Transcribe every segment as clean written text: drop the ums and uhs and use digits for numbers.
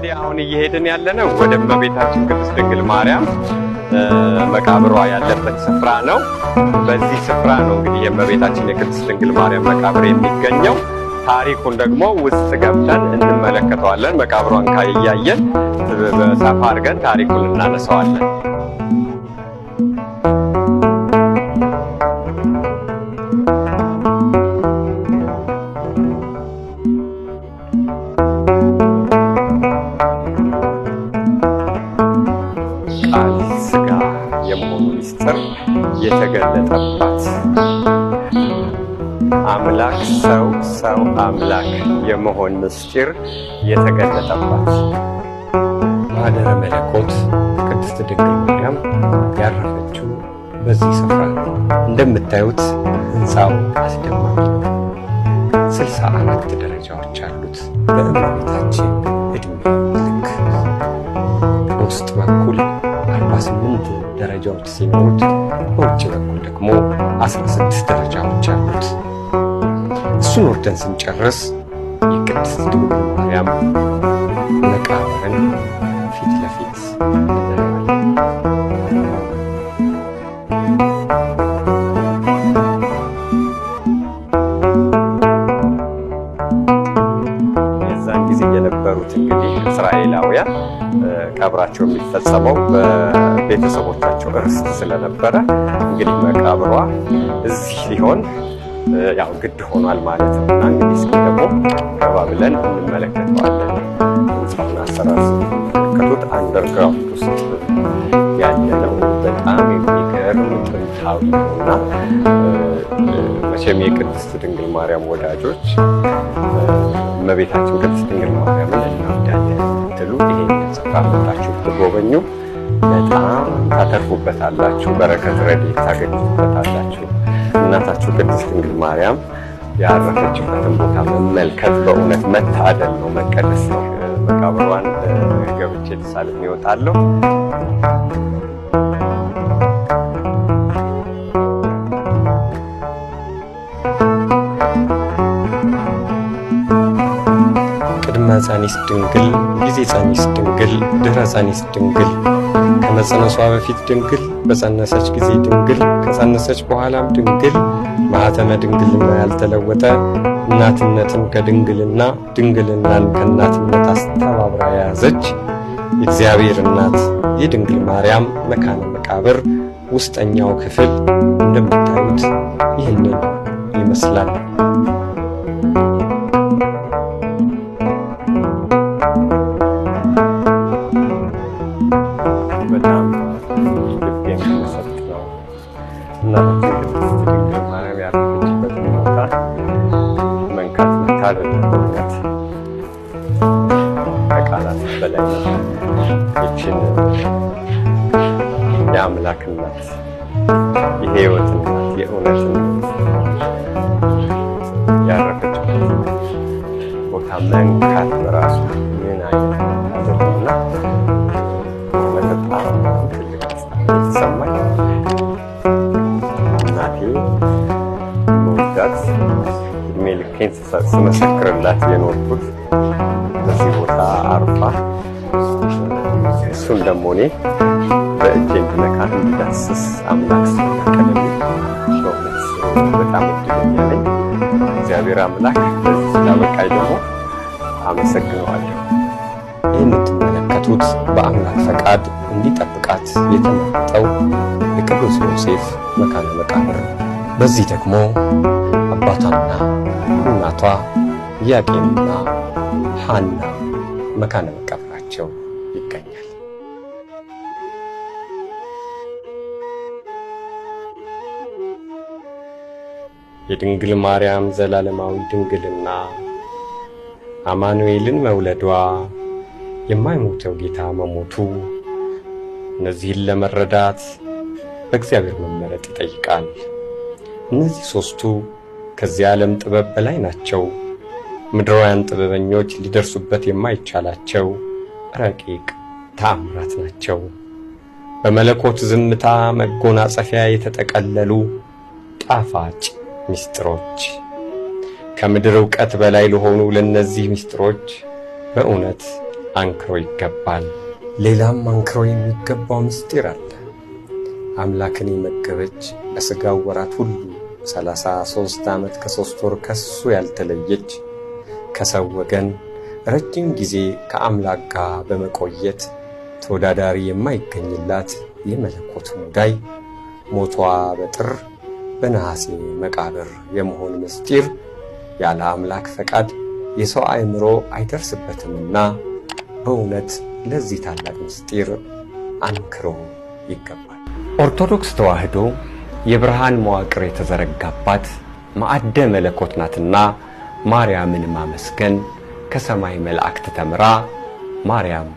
እንግዲህ አሁን እየሄድን ያለነው ወደ እመቤታችን ቅድስት ድንግል ማርያም መቃብሯ ያለበት ስፍራ ነው። በዚህ ስፍራ ነው እንግዲህ የእመቤታችን የቅድስት ድንግል ማርያም መቃብር የሚገኘው። ታሪኩን ደግሞ ውስጥ ገብተን እንመለከተዋለን። መቃብሯን ካያየን ሰፋ አድርገን ታሪኩን እናነሳዋለን። ቃል ሥጋ የመሆኑ ምስጢር የተገለጠባት፣ አምላክ ሰው፣ ሰው አምላክ የመሆን ምስጢር የተገለጠባት ማኅደረ መለኮት ቅድስት ድንግል ማርያም ያረፈችው በዚህ ስፍራ ነው። እንደምታዩት ሕንፃው አስደማሚ ነው። 64 ደረጃዎች አሉት። በእመቤታችን ዕድሜ ልክ በውስጥ በኩል 48 ደረጃዎች ሲኖሩት በውጭ በኩል ደግሞ 16 ደረጃዎች አሉት። እሱን ወርደን ስንጨርስ የቅድስት ድንግል ማርያም መቃብርን ፊት ለፊት እናየዋለን። የዛን ጊዜ የነበሩት እንግዲህ እስራኤላውያን ቀብራቸው የሚፈጸመው በቤተሰቦቻቸው እርስት ስለነበረ እንግዲህ መቃብሯ እዚህ ሊሆን ያው ግድ ሆኗል ማለት ነው። እና እንግዲህ እስኪ ደግሞ ገባ ብለን እንመለከተዋለን። ህንፃውን አሰራር ስትመለከቱት underground ውስጥ ያለ ነው። በጣም የሚገርም ጥንታዊ ነው። እና መቼም የቅድስት ድንግል ማርያም ወዳጆች፣ እመቤታችን ቅድስት ድንግል ማርያምን እንወዳለን የምትሉ ይሄን ስፍራ መጣችሁ ብትጎበኙ በጣም ታተርፉበታላችሁ። በረከት ረድኤት ታገኙበታላችሁ። እናታችሁ ቅድስት ድንግል ማርያም ያረፈችበትን ቦታ መመልከት በእውነት መታደል ነው፣ መቀደስ ነው። መቃብሯን ገብቼ ተሳልሜ እወጣለሁ። ቅድመ ጸኒስ ድንግል፣ ጊዜ ጸኒስ ድንግል፣ ድኅረ ጸኒስ ድንግል፣ ከመጸነሷ በፊት ድንግል፣ በጸነሰች ጊዜ ድንግል፣ ከጸነሰች በኋላም ድንግል፣ ማኅተመ ድንግልና ያልተለወጠ፣ እናትነትን ከድንግልና ድንግልናን ከእናትነት አስተባብራ የያዘች የእግዚአብሔር እናት የድንግል ማርያም መካነ መቃብር ውስጠኛው ክፍል እንደምታዩት ይህንን ይመስላል። በጣም ልብ የሚሰጥ ነው። እናታችን ቅድስት ድንግል ማርያም ያረፈችበትን ቦታ መንካት መታደል ነው። በእውነት ከቃላት በላይ ነው። ይችን የአምላክ እናት፣ የሕይወት እናት፣ የእውነት እናት ያረፈችበት ቦታ መንካት በራሱ ምን አይነት መታደል ነውና በጣም ትልቅ ደስታ የተሰማኝ፣ እናቴ መወዳት እድሜ ልኬን ስመሰክርላት የኖርኩት በዚህ ቦታ አርፋ እሱን ደግሞ እኔ በእጄ እንድነካ እንድዳስስ አምላክ ስለፈቀደልኝ በእውነት በጣም እድለኛ ነኝ። እግዚአብሔር አምላክ ለዚህ ስላበቃኝ ደግሞ አመሰግነዋለሁ። የምትመለከቱት በአምላክ ፈቃድ እንዲጠብቃት የተመረጠው የቅዱስ ዮሴፍ መካነ መቃብር ነው። በዚህ ደግሞ አባቷና እናቷ ኢያቄምና ሐና መካነ መቃብራቸው ይገኛል። የድንግል ማርያም ዘላለማዊ ድንግልና፣ አማኑኤልን መውለዷ፣ የማይሞተው ጌታ መሞቱ፣ እነዚህን ለመረዳት በእግዚአብሔር መመረጥ ይጠይቃል። እነዚህ ሦስቱ ከዚህ ዓለም ጥበብ በላይ ናቸው። ምድራውያን ጥበበኞች ሊደርሱበት የማይቻላቸው ረቂቅ ተአምራት ናቸው። በመለኮት ዝምታ መጎናጸፊያ የተጠቀለሉ ጣፋጭ ምስጢሮች። ከምድር ዕውቀት በላይ ለሆኑ ለእነዚህ ምስጢሮች በእውነት አንክሮ ይገባል። ሌላም አንክሮ የሚገባው ምስጢር አለ። አምላክን የመገበች በሥጋው ወራት ሁሉ 33 ዓመት ከ3 ወር ከሱ ያልተለየች ከሰው ወገን ረጅም ጊዜ ከአምላክ ጋር በመቆየት ተወዳዳሪ የማይገኝላት የመለኮት ሙዳይ ሞቷ በጥር በነሐሴ መቃብር የመሆን ምስጢር ያለ አምላክ ፈቃድ የሰው አእምሮ አይደርስበትምና በእውነት ለዚህ ታላቅ ምስጢር አንክሮ ይገባል። ኦርቶዶክስ ተዋሕዶ የብርሃን መዋቅር የተዘረጋባት ማዕደ መለኮት ናትና ማርያምን ማመስገን ከሰማይ መላእክት ተምራ ማርያም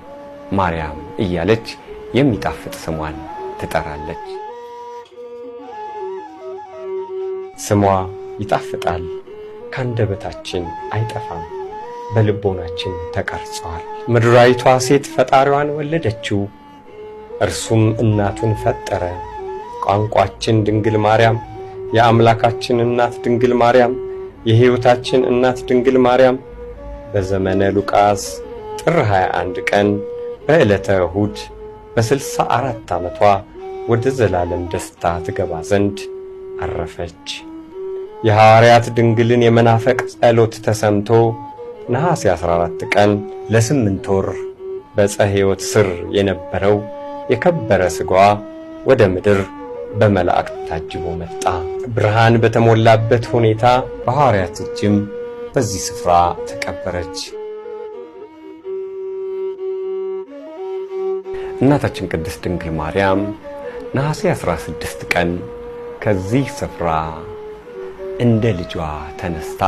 ማርያም እያለች የሚጣፍጥ ስሟን ትጠራለች። ስሟ ይጣፍጣል፣ ካንደበታችን አይጠፋም፣ በልቦናችን ተቀርጿል። ምድራዊቷ ሴት ፈጣሪዋን ወለደችው፣ እርሱም እናቱን ፈጠረ። ቋንቋችን ድንግል ማርያም፣ የአምላካችን እናት ድንግል ማርያም፣ የሕይወታችን እናት ድንግል ማርያም በዘመነ ሉቃስ ጥር 21 ቀን በዕለተ እሁድ በ64 ዓመቷ ወደ ዘላለም ደስታ ትገባ ዘንድ አረፈች። የሐዋርያት ድንግልን የመናፈቅ ጸሎት ተሰምቶ ነሐሴ 14 ቀን ለ8 ወር በዕፀ ሕይወት ስር የነበረው የከበረ ሥጋዋ ወደ ምድር በመላእክት ታጅቦ መጣ። ብርሃን በተሞላበት ሁኔታ በሐዋርያት እጅም በዚህ ስፍራ ተቀበረች። እናታችን ቅድስት ድንግል ማርያም ነሐሴ 16 ቀን ከዚህ ስፍራ እንደ ልጇ ተነስታ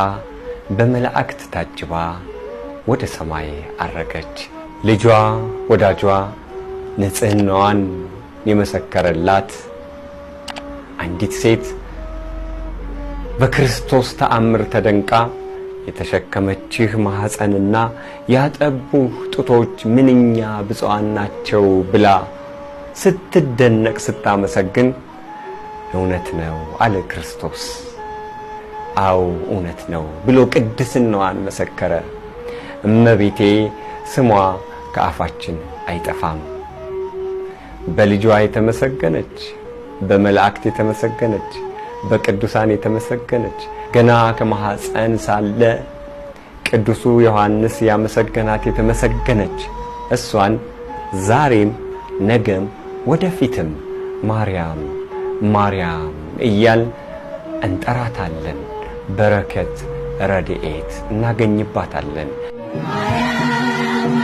በመላእክት ታጅባ ወደ ሰማይ አረገች። ልጇ ወዳጇ ንጽህናዋን የመሰከረላት አንዲት ሴት በክርስቶስ ተአምር ተደንቃ የተሸከመችህ ማህፀንና ያጠቡህ ጡቶች ምንኛ ብፁዓን ናቸው ብላ ስትደነቅ ስታመሰግን እውነት ነው አለ ክርስቶስ። አው እውነት ነው ብሎ ቅድስናዋን መሰከረ። እመቤቴ ስሟ ከአፋችን አይጠፋም። በልጇ የተመሰገነች፣ በመላእክት የተመሰገነች፣ በቅዱሳን የተመሰገነች፣ ገና ከማህፀን ሳለ ቅዱሱ ዮሐንስ ያመሰገናት የተመሰገነች እሷን ዛሬም ነገም ወደፊትም ማርያም ማርያም እያል እንጠራታለን። በረከት ረድኤት እናገኝባታለን። ማርያም